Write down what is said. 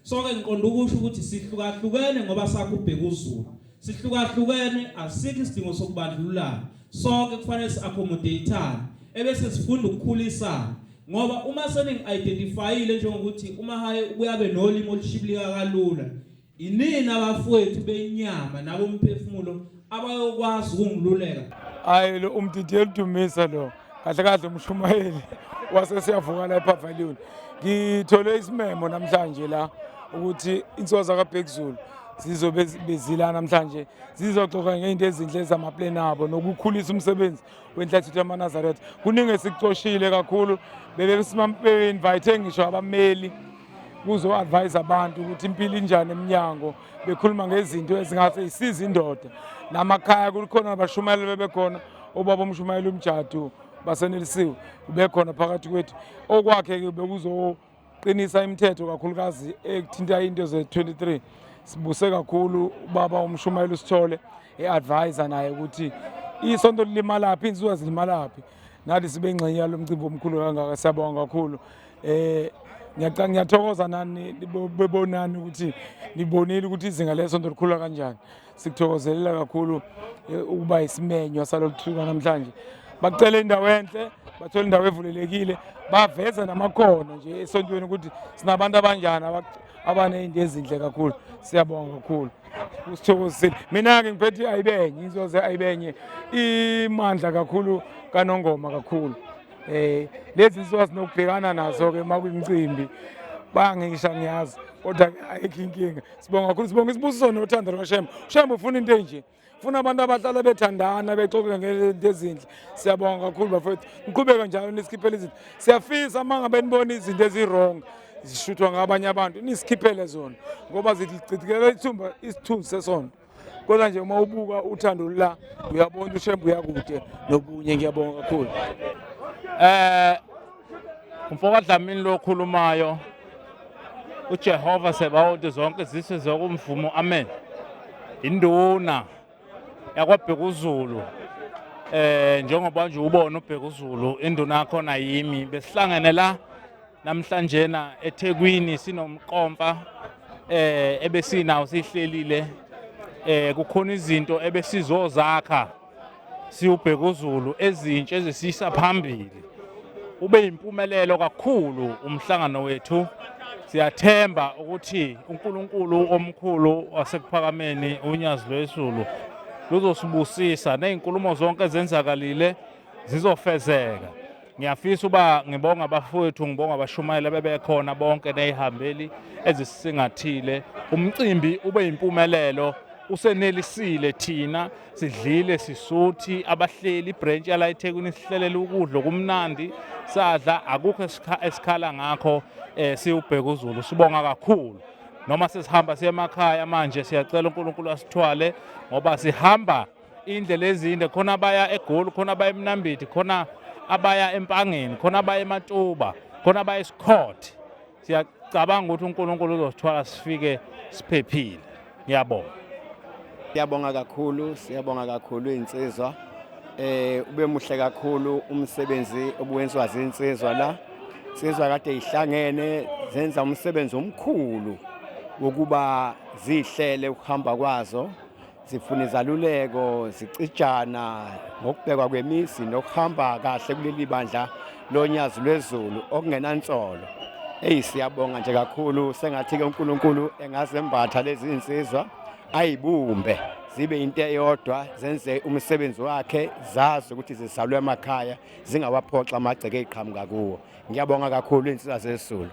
Sonke ngiqonda ukusho ukuthi sihlukahlukene ngoba sakho uBhekuzulu. Sihlukahlukene asikho isidingo sokubandlululana. Sonke kufanele si-accommodate-ane ebese sifunda ukukhulisana ngoba uma seningi-identifyile njengokuthi uMahaye ubuye abe nolimi olushibilika kalula inini abafowethu benyama nabomphefumulo abayokwazi ukungiluleka. Hayi lo umdidiyeli Dumisa lo kahle kahle umshumayeli wasesiyavuka la ePavilion. Ngithole isimemo namhlanje la ukuthi insizwa zakaBhekuzulu zizobe bezila namhlanje zizoxoxa ngey'nto ezinhle zamaplan abo nokukhulisa umsebenzi wenhlatshitho yamaNazaretha. Kuningi esikucoshile kakhulu bebe-invite ngisho abameli kuzo-advise abantu ukuthi impilo injani emnyango bekhuluma ngezinto ezingase isize indoda namakhaya kukhona abashumayeli bebekhona ubaba umshumayeli umjadu basenelisiwe ubekhona phakathi kwethu okwakhe-ke bekuzoqinisa imithetho kakhulukazi ekuthinta into ze-23 sibuse kakhulu ubaba umshumayeli usithole e-advisor naye ukuthi isonto lilimalaphi iy'nsizwa zilimalaphi nathi sibe ingxenye yalo mcimbi omkhulu kangaka siyabonga kakhulu eh ngiyathokoza nani bebonani ukuthi nibonile ukuthi izinga lesonto likhula kanjani sikuthokozelela kakhulu eh, ukuba isimenywa salolu thuka namhlanje bakucela indawo enhle bathola indawo evulelekile baveza namakhono nje esontweni ukuthi sinabantu abanjani abaney'nto ezinhle kakhulu siyabonga kakhulu usithokozisile mina-ke ngiphethe ayibenye inzoze ayibenye imandla kakhulu kanongoma kakhulu eh lezi zinto sinokubhekana nazo ke makuyimicimbi bangisha ngiyazi kodwa ayikho inkinga sibonga kakhulu sibonga isibusiso nothando lwaShembe uShembe ufuna into enje funa abantu abahlala bethandana bexoxe ngento ezinhle siyabonga kakhulu bafowethu niqhubeke njalo nisikhiphele izinto siyafisa uma ngabe nibona izinto ezi-wrong zishuthwa ngabanye abantu nisikhiphele zona ngoba zichithikela ithumba isithunzi sesonto kodwa nje uma ubuka uthando la uyabona uShembe uyakude nobunye ngiyabonga kakhulu eh umfoka Dlamini lo khulumayo uJehova sebawoti zonke izizwe zokumvumo amen induna yakwaBhekuzulu eh njengoba nje ubona uBhekuzulu induna yakhona yimi besihlangene la namhlanjena eThekwini sinomqomfa eh ebesinawo sihlelile eh kukhona izinto ebesizozakha siwubhekuzulu ezintsha ezisisa phambili ube yimpumelelo kakhulu umhlangano wethu siyathemba ukuthi uNkulunkulu omkhulu wasekuphakameni unyazi lwezulu luzosibusisa nezinkulumo zonke ezenzakalile zizofezeka Ngiyafisa uba ngibonga abafowethu, ngibonga abashumayeli abebekhona bonke ney'hambeli ezisisingathile. Umcimbi ube yimpumelelo, usenelisile thina sidlile sisuthi abahleli ibhrentshi yala eThekwini sihlelela ukudla okumnandi sadla akukho esikhala ngakho eh siwubheka uZulu sibonga kakhulu noma sesihamba siye emakhaya manje siyacela uNkulunkulu asithwale ngoba sihamba indlela ezinde khona abaya eGoli khona abaya eMnambithi khona abaya eMpangeni khona abaya eMatuba khona abaya eSikhothe siyacabanga ukuthi uNkulunkulu uzosithwala sifike siphephile ngiyabonga Siyabonga kakhulu siyabonga kakhulu insizwa eh ube muhle kakhulu umsebenzi obuwenziwa zinsizwa la insizwa kade ihlangene zenza umsebenzi omkhulu wokuba zihlele ukuhamba kwazo zifuna izaluleko zicijana ngokubhekwa kwemizi nokuhamba kahle kuleli bandla lonyazi lwezulu okungenansolo eyi siyabonga nje kakhulu sengathi-ke uNkulunkulu engazembatha lezi nsizwa ayibumbe zibe into eyodwa zenze umsebenzi wakhe zazi ukuthi zizalwe emakhaya zingawaphoxa amagceke eziqhamuka kuwo ngiyabonga kakhulu insizwa zesulu.